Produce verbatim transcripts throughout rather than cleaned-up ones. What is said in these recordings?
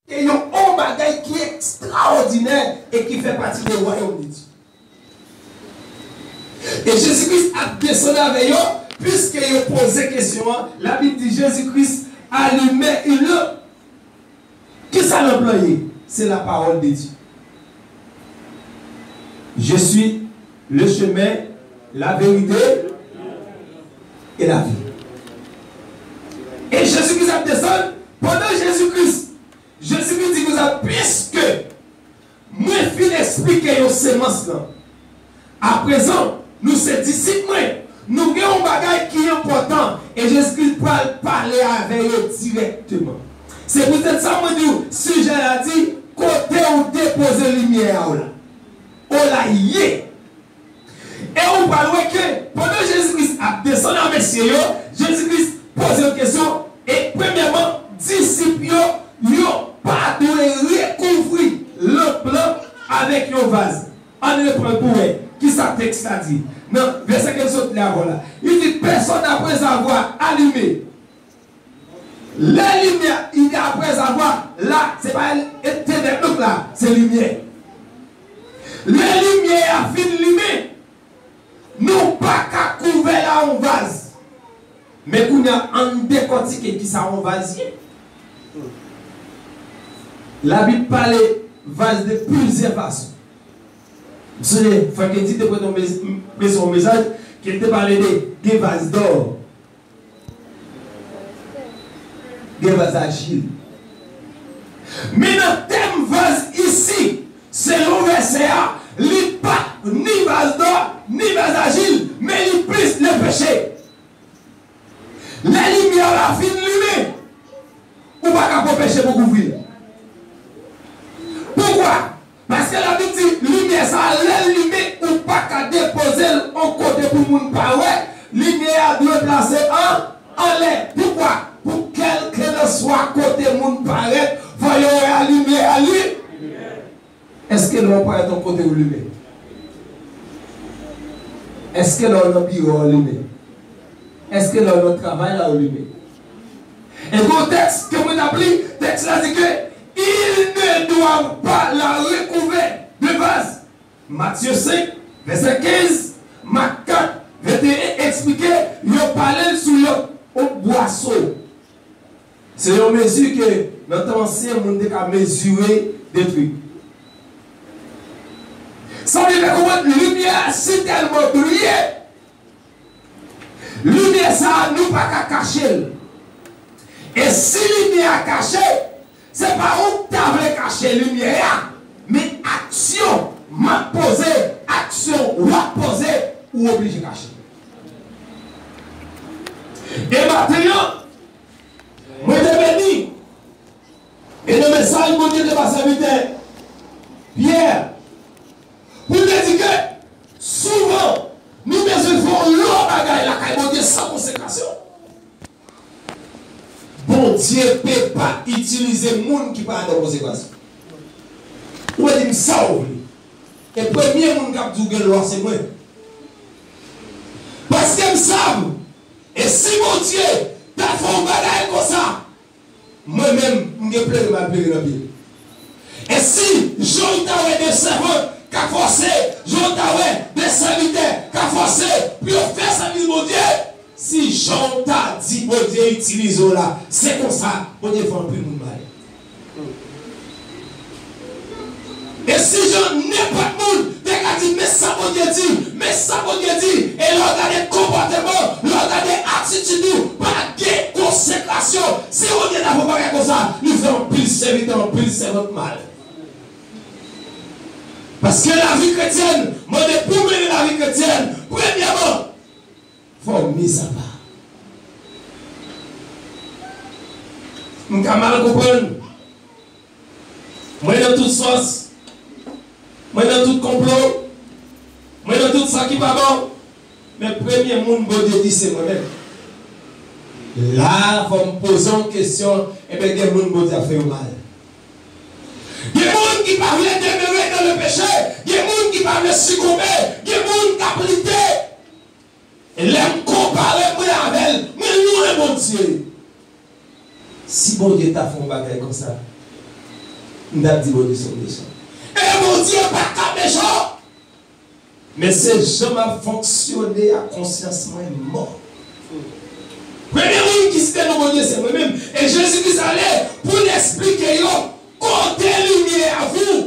E yon, yon bagay ki ekstraòdinè e ki fè pati de wayòm de Dye. E Jezi Kris ap desann avè yo, piske yo poze kesyon an, Labib di Jezi Kris alime yon lanp. Kisa lanp lan ye? Se lapawòl de Dye. Je suis le chemin, la vérité et la vie. E Jezi Kris ap desann, pandan Jezi Kris, Jezi Kris di konsa, piske mwen fin eksplike yo semans lan, aprezan, nou se disip mwen. Nou gen yon bagay ki enpòtan, e Jezi Kris pral pale avè yo dirèkteman. Se poutèt sa mwen di w, sijè a di, kote w depoze limyè a w la. O la ye. E ou pral wè ke pandan Jezi Kris ap desann a mesye yo, Jezi Kris poze yo kesyon, e premyèman, disip yo, yo pa dwe rekouvri lanp lan avèk yon vaz. Ann reprann pou wè kisa tèks la di. Nan vèsè ke n sot li avan la, li di, personne après avoir allumé. Lè limyè, il dit après avoir, la, se pa e tenèb la, se limyè. Lè limyè a fin limen, nou pa ka kouvè l a yon vaz. Men kounye a, ann dekòtike kisa yon vaz ye. Labib pale vaz de plizyè fason. M sonje, Franklin te prete yon mes-, m-, prese yon mesaj, ke l te pale de, de vaz dò. Gen vaz ajil. Men nan tèm vaz isi, selon vèsè a, li pa ni vaz dò, ni vaz ajil, men li plis le peche. Lè limyè la fin limen, ou pa ka pran peche pou kouvri l. Poukwa? Paske Labib di, limyè sa a, lè l limen, ou pa ka depoze l yon kote pou moun pa wè. Limyè a dwe plase an, anlè. Poukwa? Pou kèlkelanswa kote moun parèt, fò yo wè a limyè a li. Èske lè w parèt yon kote ou limen? Èske lè w nan biwo a ou limen? Èske lè w nan travay la ou limen? E gon tèks ke mwen t ap li, tèks la di ke ils ne doivent pas la recouvrir de vase. Matye senk, vèsè kenz, Mak kat, venteyen eksplike, yo pale l sou yon, yon bwaso. Se yon mezi ke nan tan ansyen moun te ka mezire de trik. Sa vle fè konprann limyè a si tèlman briye, limyè sa a, nou pa ka kache l. E si limyè a kache, se pa ou k ta vle kache limyè a, men aksyon m ap poze, aksyon w ap poze, ou oblije kache. E maten an, mwen te beni. E nan mesaj Bondye te ba sèvitè Pyè, pou l te di ke souvan, nou bezwen fè yon lòt bagay lakay Bondye san konsekrasyon. Bondye pe pa itilize moun ki pa adan konsekrasyon. Ou pe di m sa ou vle. E premye moun k ap di w gen lwa se mwen. Paske m sav, e si Bondye ta fè yon bagay konsa, mwen menm, m gen plere m al plere nan pye l. E si jan w ta wè de sèvant ka fòse, jan w ta wè de sèvitè ka fòse pou yo fè sèvis Bondye, si jan w ta di Bondye itilize w la, se konsa, Bondye fè anpil moun mal. E si jan nenpòt moun te ka di, men sa Bondye di, men sa Bondye di, e lè w gade konpòteman w, lè w gade atitid ou, pa gen konsekrasyon. Si Bondye ta fè yon bagay konsa, li fè anpil sèvitè, anpil sèvant mal. Paske lavi kretyèn mande pou mennen lavi kretyèn, premyèman, fò w mizapa. M ka mal konprann. Mwen nan tout sòs. Mwen nan tout konplo. Mwen nan tout sa ki pa bon. Men premye moun Bondye di se mwen menm. La, fò m poze yon kesyon, enben gen moun Bondye ap fè yo mal. Gen moun ki pa vle demere nan le peche. Gen moun ki pa vle sikonbe. Gen moun k ap lite. E lè m konpare mwen avè l, mwen lwen Bondye. Si Bondye ta fè yon bagay konsa, M t ap di Bondye se yon mechan. E Bondye pa ka mechan! Men se jan m ap fonksyone a, konsyans mwen mò. Premye moun ki site non Bondye se mwen menm. E Jezi Kris ale pou l esplike yo kote limyè a vou.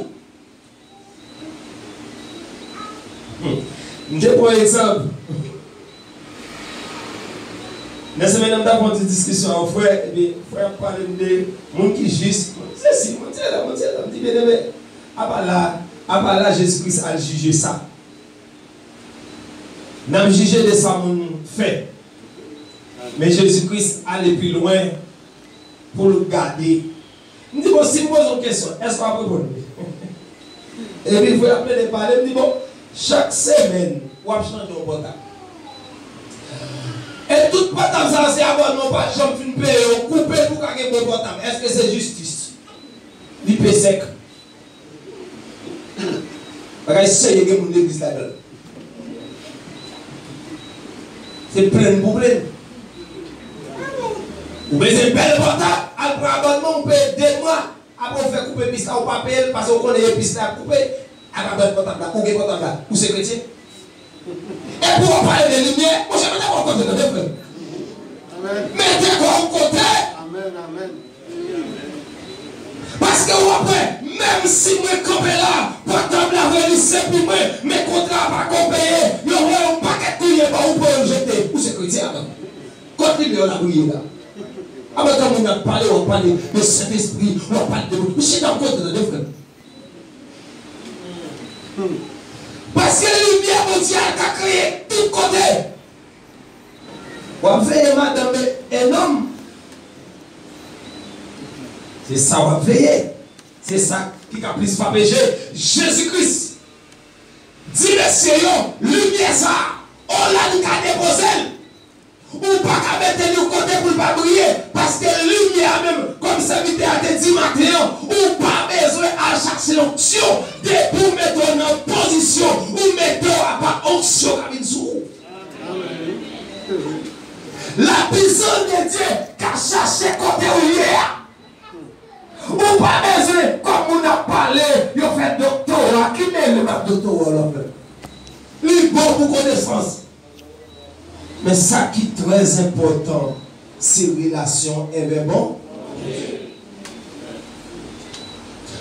Hmm. M te pran egzanp. Nan semèn nan, m t ap fè yon ti diskisyon ak yon frè, epi frè a ap pale m de moun ki jis. Mwen di sesi, mwen di sela, mwen di sela, m di, "Byeneme, apa la, apa la Jezi Kris al jije sa? N ap jije de sa moun fè." Men Jezi Kris ale pi lwen pou l gade. M di, "Bon, si m poze w kesyon, èske w ap reponn li?" Epi frè a ap plede pale, m di, "Bon, chak semèn, w ap chanje yon pòtab. E tout pòtab sa a, se abònman w pa janm fin peye, w koupe l pou w ka gen bon pòtab. Èske se jistis?" Li pe sèk. Bagay serye, gen moun legliz ladan l. Se plenn pou plenn. Ou bezwen bèl pòtab, al pran abònman, ou peye de mwa, apre ou fè koupe pis la, ou pa peye l, paske ou konnen e pis la ap koupe, al pran bèl pòtab la, ou gen pòtab la, ou se kretyen. Epi w ap pale de limyè, monchè, mete kò w kote, tande, frè m. Mete kò w kote. Paske w ap wè, menm si mwen kanpe la, pòtab la vre li se pou mwen, men kontra a pako peye, yo voye yon pakèt koulye ba ou pou yo jete. Ou se kretyen adan. Kot limyè w la briye la? Aban tan moun ap pale, w ap pale de Sentespri, w ap pale de moun. Ou chita w kote, tande, frè m. Paske limyè Bondye a ka klere tout kote. W ap veye madanm e nonm. Se sa w ap veye. Se sa ki ka plis frape je. Jezi Kris di mesye yo, limyè sa a, o la n ka depoze l. Ou pa ka mete l yon kote pou l pa briye, paske limyè a menm, kòm sèvitè a te di maten an, ou pa bezwen al chache onksyon, depi w mete w nan pozisyon, ou mete w apa, onksyon ka vin sou ou. La puissance de Dieu ka chache kote w ye a. Ou pa bezwen, kòm moun ap pale, yo fè doktora, ki mele m ak doktora w la fè? Li bon pou konesans. Men sa ki trè enpòtan, se relasyon envè bon.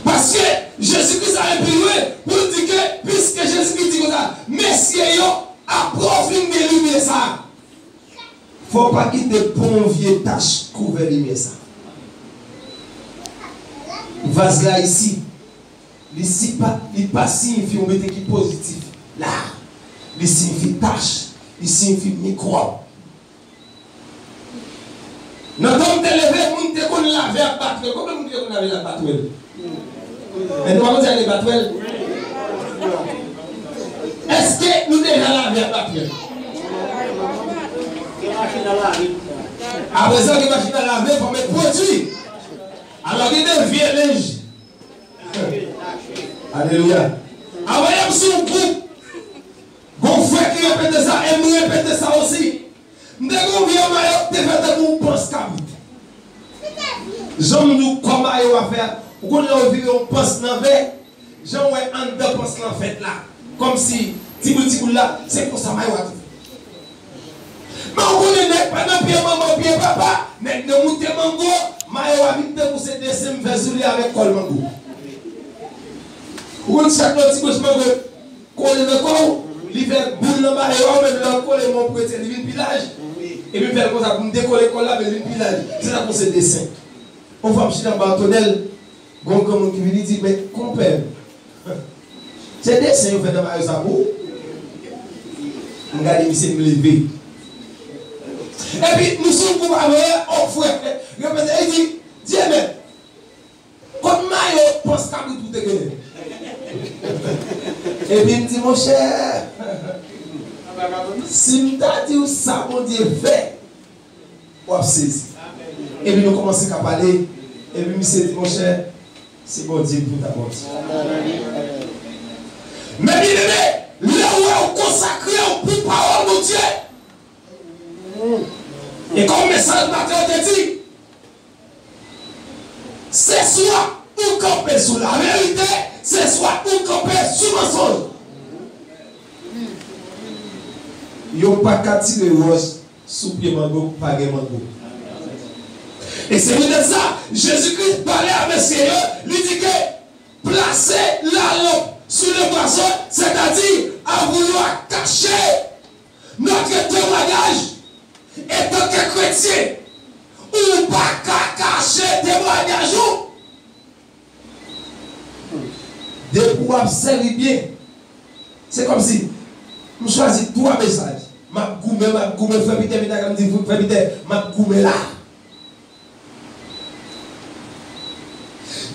Paske Jezi Kris ale pi lwen pou l di ke, piske Jezi Kris di konsa, mesye yo, apre w fin gen limyè sa a, fò w pa kite pon vye tach kouvè limyè sa a. Vaz la isi, li si pa, li pa siyifi yon bagay ki pozitif la. Li siyifi tach, li siyifi mikwòb. Nan tan m te leve, moun te konn lave ak batwèl. Konbyen moun ki te konn lave ak batwèl? Men nou pa konn sa rele batwèl? Èske nou deja lave ak batwèl? Gen machin a lave. Aprezan gen machin a lave, fò met pwodui. Alò gen de vye lenj. Alelouya. Avan yè m sou yon gwoup, gon frè ki repete sa, e m repete sa osi. M te gen yon vye mayo k te fè tankou yon pans kabrit. Jan m di w kò mayo a fè a, ou konn lè w vire yon pans nan vè, jan w wè anndan pans lan fèt la, kòmsi tiboul tiboul la, se konsa mayo a te fèt. Men ou konnen nèg pa nan pye manman, pye papa, nèg nan moute mango, mayo a vin tankou se desen m fè sou li avèk kòl mango. Ou konn chak lòt ti branch mango kole nan kò w, li fè boul nan mayo a, ou menm lè w kole men w prete, li vin pi laj. Epi m fè l konsa pou m dekole kòl la, men l vin pi laj. Se sa k yon se desen. Yon fwa m chita anba yon tonèl, gen yon granmoun ki vin, li di, "Men, konpè, se desen yo fè nan mayo sa pou ou?" M gade misye, m leve. Epi, nou sou gwoup avè, yon frè, repete, li di, "Dye mèt, kot mayo pans kabrit ou te genyen?" Epi m di, "Monchè, si m ta di w sa Bondye fè, w ap sezi." Epi nou kòmanse ka pale, epi misye di, "Monchè, se Bondye ki pou ta Bondye." Men byeneme, lè w wè w konsakre w pou pawòl Bondye, e kòm mesaj maten an te di, se swa ou kanpe sou laverite, se swa ou kanpe sou mansonj. Yo pa ka tire wòch sou pye mango k pa gen mango. E se poutèt sa, Jezikri pale a mesye yo, li di ke plase lalanp sou le pwason, sètadi a vouloir cacher notre témoignage. Etanke kretyen, ou pa ka kache temwayaj ou. Depi w ap sèvi byen, se kòmsi m chwazi twa mesaj. M ap goumen, m ap goumen, frè Pitè vin ak m di, frè Pitè, m ap goumen la.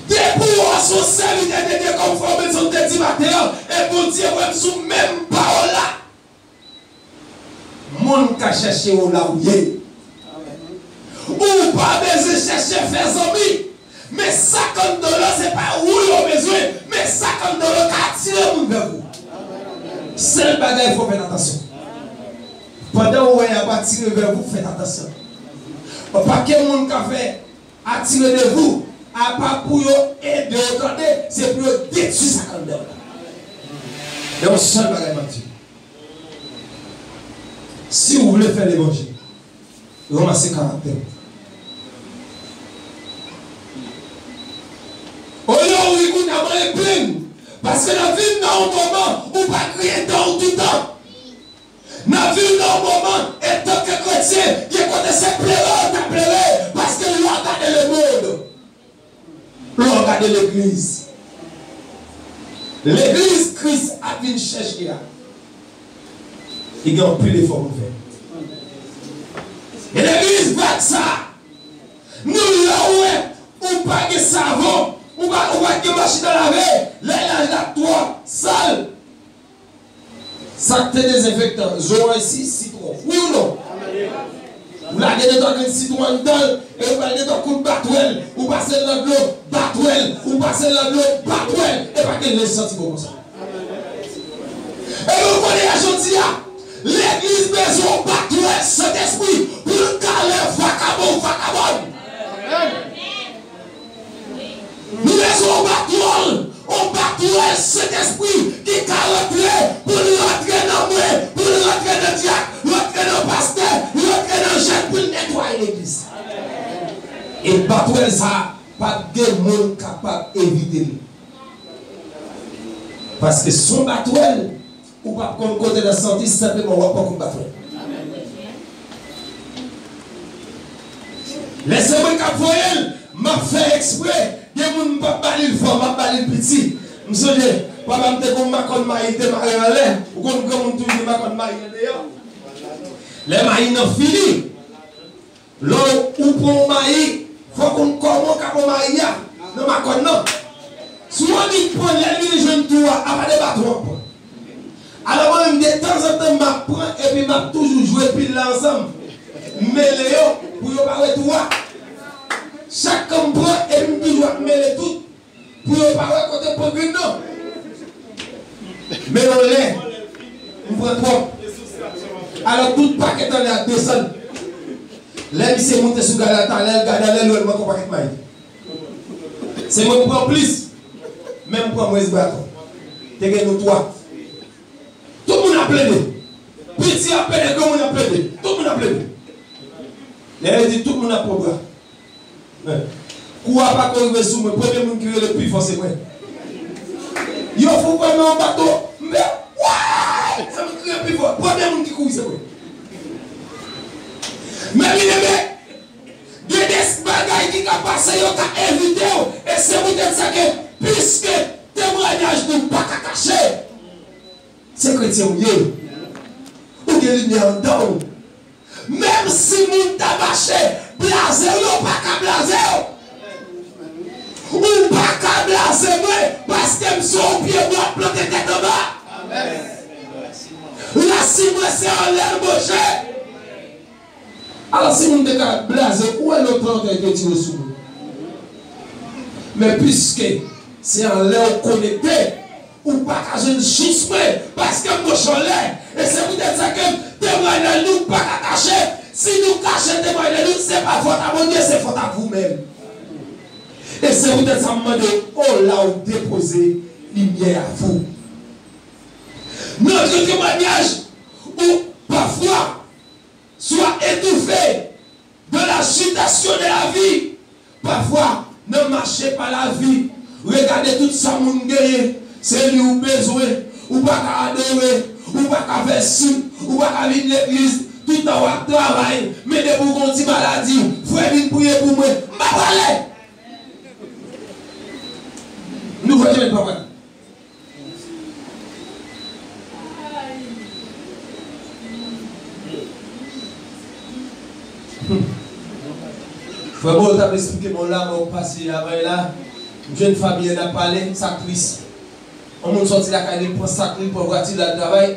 Depi w wè se yon sèvitè de Dye kòm frè Robinson te di maten an, e Bondye wè m sou menm pawòl la. Moun ka chèche w la w ye. Ou pa bezwen chèche fè zanmi. Men sak anndan w lan, se pa ou yo bezwen. Men sak anndan w lan ka atire moun vè vou. Sèl bagay, fò w fè atansyon. Pandan w wè y ap atire vè vou, fè atansyon. Yon pakèt moun ka fè atire de vou, apa pou yo ede w tande, se pou yo detwi sak anndan w lan. E yon sèl bagay m ap di w. Si w vle fè levanjil, ranmase karaktè w. Olye w ri kounye a, mande plenn. Paske n ap viv nan yon moman ou pa griyen dan w toutan. N ap viv nan yon moman, etanke kretyen, gen kote se plere w ta plere, paske lè w gade lemonn, lè w gade legliz, legliz Kris ap vin chèche a, li gen anpil efò pou l fè. E legliz vag sa, nou lè w wè ou pa gen savon, ou pa, ou pa gen machin a lave, lè laj la twò sal. Sa k te dezenfektan, zo an si, sitwon. Wi ou non? Ou lage de twa grenn sitwon anndan l, e ou ba l de twa kout batwèl, ou pase l nan dlo, batwèl, ou pase l nan dlo, batwèl, e pa gen lenj santi bon konsa. E nou konnen a jodi a, legliz bezwen yon batwèl Sentespri pou l kale vakabon, vakabòn. Nou bezwen yon batwèl, yon batwèl Sentespri ki ka rantre, pou l rantre nan mwen, pou l rantre nan dyak, rantre nan pastè, rantre nan jèn, pou l netwaye legliz. E batwèl sa a, p ap gen moun kapab evite l. Paske s on batwèl, ou p ap konn kote l ap sòti, senpleman w ap pran kout batwèl. Lè se mwen k ap voye l, m ap fè eksprè. Gen moun m p ap ba li l fò, m ap ba li l piti. M sonje, papa m te gen yon makòn mayi, li te mare anlè. Ou konn granmoun toujou gen makòn mayi andeyò. Lè mayi nan fini, lè w pran yon mayi, fòk ou konn kòman w ka pran mayi a nan makòn nan. Si w annik pran, lè l vin jwenn twou a, apa de baton w ap pran. Alò mwen menm, de tanzantan, m ap pran epi m ap toujou jwe pil la ansanm. M mele yo pou yo pa wè twou a. Chak kan m pran, epi m toujou ap mele tout. Pou yo pa wè kote m pran grenn nan. Men yon lè, m pran twòp. Alò tout pakèt anlè a desann. Lè misye moute sou gad la, talè l gade anlè, l wè l manke yon pakèt mayi. Se mwen k pran plis, men m pran mwens baton. Te gen nou twa. Tout moun ap plede. Piti ap plede, granmoun ap plede. Tout moun ap plede. Lè yo di tout moun ap pran bra. Kou a pako rive sou mwen, premye moun ki rele pi fò se mwen. Yo fou pran nan yon bato, m fè, way! Sa m kriye pi fò, premye moun ki kouri se mwen. Men byeneme, gen de bagay ki ka pase, yo ka evite w, e se poutèt sa ke, piske temwayaj nou pa ka kache, se kretyen w ye, ou gen limyè anndan w. Menm si moun ta mache blaze w, yo pa ka blaze w. Ou pa ka blaze mwen, paske m se yon pye bwa k plante tèt anba. Rasin mwen se anlè l branche. Alò, si moun te ka blaze w, ou wè lòt lan te tire sou moun. Men piske se anlè w konekte, ou pa ka jwenn sous mwen, paske m branche anlè. E se poutèt sa ke temwayaj nou pa ka kache. Si nou kache temwayaj nou, se pa fòt a Bondye, se fòt a vou menm. E se poutèt sa m mande w, o la ou depoze limyè a vou. Notre témoignage, ou pafwa, soit étouffé dans l'agitation de la vie. Pafwa, nan mache pa lavi, regade tout sa moun genyen, se li ou bezwen, ou pa ka adore, ou pa ka fè sik, ou pa ka vin legliz, tout tan w ap travay, men depi w gon ti maladi, frè vin priye pou mwen, m pa prale. Nou fè jwenn papa. Frè Molo t ap esplike mwen yon lamò k pase avan la. M jwenn fanmi an ap pale, sa tris. Yon moun sòti lakay li, l pran sak li, l pran vwati l al travay.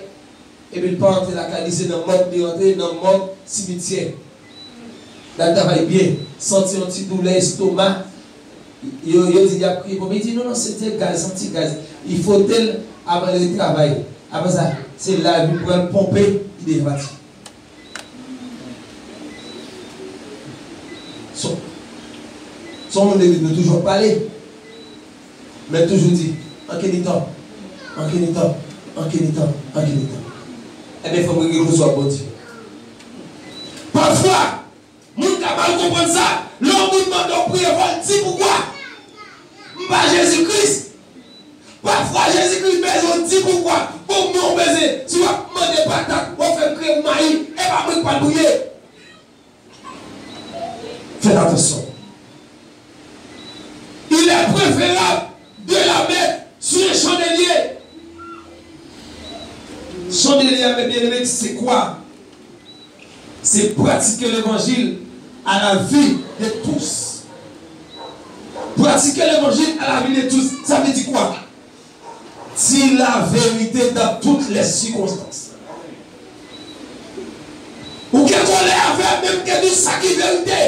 Epi l pa rantre lakay li, se nan mòg li rantre, nan mòg simityè. L al travay byen, santi yon ti doulè estoma. Yo, yo di y ap kriye ponpye, li di non, non, se te gaz, yon ti gaz. Li fwote l avan l retravay. Apre sa, se la epi l pran l ponpe, li deja pati. Son, son moun legliz nou toujou ap pale. Men toujou di, ankenn tan, ankenn tan, ankenn tan, ankenn tan. Ebyen, fò m regle koze w ak Bondye. Pafwa, moun ka mal konprann sa. Lè yon moun mande w priye, fò l di poukwa. M pa Jezi Kris. Pafwa, Jezi Kris bezwen w di poukwa. Bon, mwen w bezwen, si w ap mande patat, w ap fè m kreye mayi, e pa mwen k pral priye. Faites attention. Il est préférable de la mettre sur un chandelier. Chandelier, mes bien-aimés, c'est quoi? C'est pratiquer l'évangile à la vie de tous. Pratiquer l'évangile à la vie de tous, ça veut dire quoi? Di laverite dans toutes les circonstances. Ou gen kolè avè m, men m gen di sa ki verite.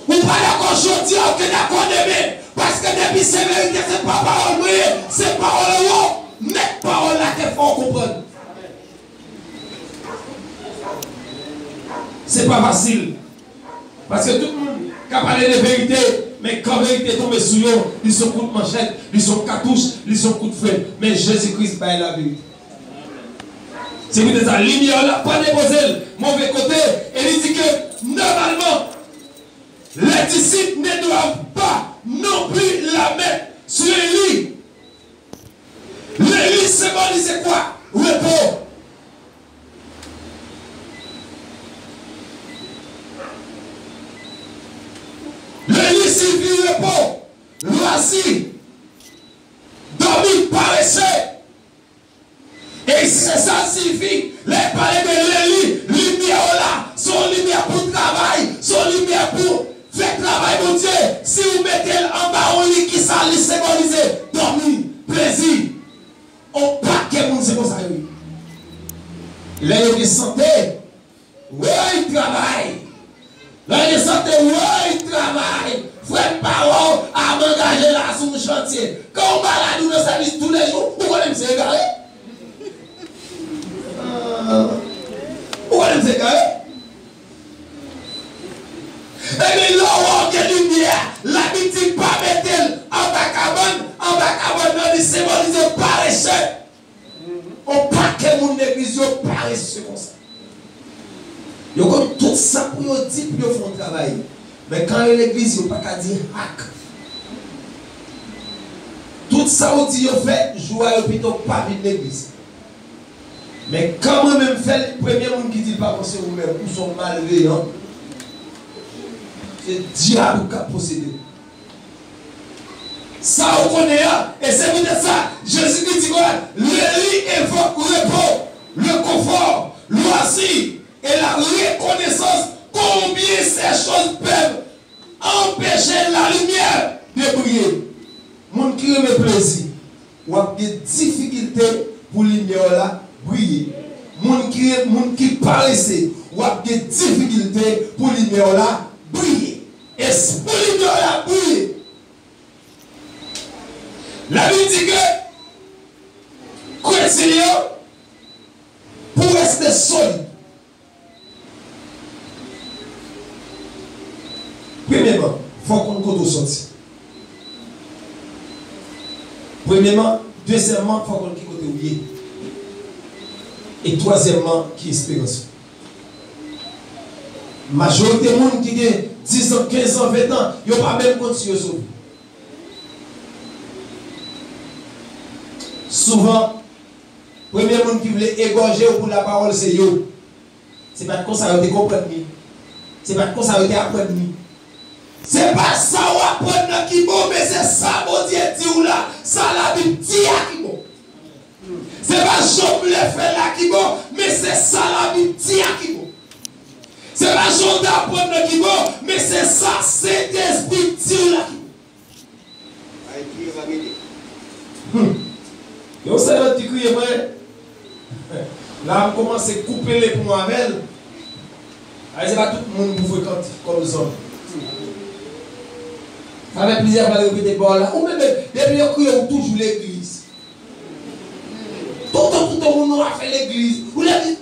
Ou pa dakò jodi a, ou gen dakò demen. Paske depi se verite, se pa pawòl mwen ye, se pawòl ou, mèt pawòl la te fè w konprann. Se pa fasil. Paske tout moun ka pale de verite, men kan verite tonbe sou yo, li se yon kout manchèt, li se yon katouch, li se yon kout fre. Men Jezi Kris bay laverite. Se poutèt sa, limyè w la, pa depoze l move kote, e li di ke, nòmalman, les disciples ne doivent pas non plus la mettre sur un lit. Le lit symbolise quoi? Repos. Le lit signifie repos, loisir, dormir, paresseux. E se sa l siyifi, lè l pale de leli, limyè w la, se yon limyè pou travay, se yon limyè pou fè travay Bondye. Si w mete l anba yon li, kisa li senbolize? Dòmi, plezi. On pakèt moun se konsa yo ye. Lè yo gen sante, woy, travay. Lè yo gen sante, woy, travay. Frè m pa wè w ap angaje la sou yon chantye. Kan w malad ou nan sèvis toulejou, ou konnen m se egare. Ah, ou konnen m se egare. Ebyen, lè w wè w gen limyè, Labib di pa mete l anba kabann, anba kabann nan li senbolize parese. On pakèt moun legliz yo parese konsa. Yo konn tout sa pou yo di pou yo fè yon travay. Men kan yo legliz, yo pa ka di hak. Tout sa ou di yo fè, jou a yo pito pa vin legliz. Men kan mwen menm fè l, premye moun ki di l pa panse ou menm, ou se yon malveyan. Se dyab ou k ap posede w. Sa ou konnen an, e se poutèt sa, Jezikri di konsa, le lit évoque repos, le confort, loisir et la reconnaissance. Combien ces choses peuvent empêcher la lumière de briller? Moun ki renmen plezi, w ap gen difikilte pou limyè w la briye. Moun ki, moun ki parese, w ap gen difikilte pou limyè w la briye. E s-, pou limyè w la briye, Labib di ke kretyen yo, pou reste solid, premyèman, fò w konn kote w sòti. Premyèman, dezyèmman, fò w konn ki kote w ye. E twazyèmman, ki esperans ou. Majorite moun ki gen dis an, kenz an, ven an, yo pa menm konn si yo sove. Souvan, premye moun ki vle egòje w pou lapawòl se yo. Se pa t konsa yo te konprann li. Se pa t konsa yo te aprann li. Se pa sa w aprann nan ki bon, men se sa Bondye di w la, sa Labib di a ki bon. Se pa jan w vle fè l la ki bon, men se sa Labib di a ki bon. Se pa jan w te aprann nan ki bon, men se sa Sentespri di w la ki bon. Ay, kriye pa gete. Hmm. Yon sèl lòt ki kriye, mwen. La, m kòmanse koupe le pon avè l. Ay, se pa tout moun pou frekante kòm zòm. Sa fè plizyè fwa l repete ba w la. Ou menm, depi yo kriye, ou toujou legliz. Toutan, toutan, moun nan afè legliz. Ou legliz.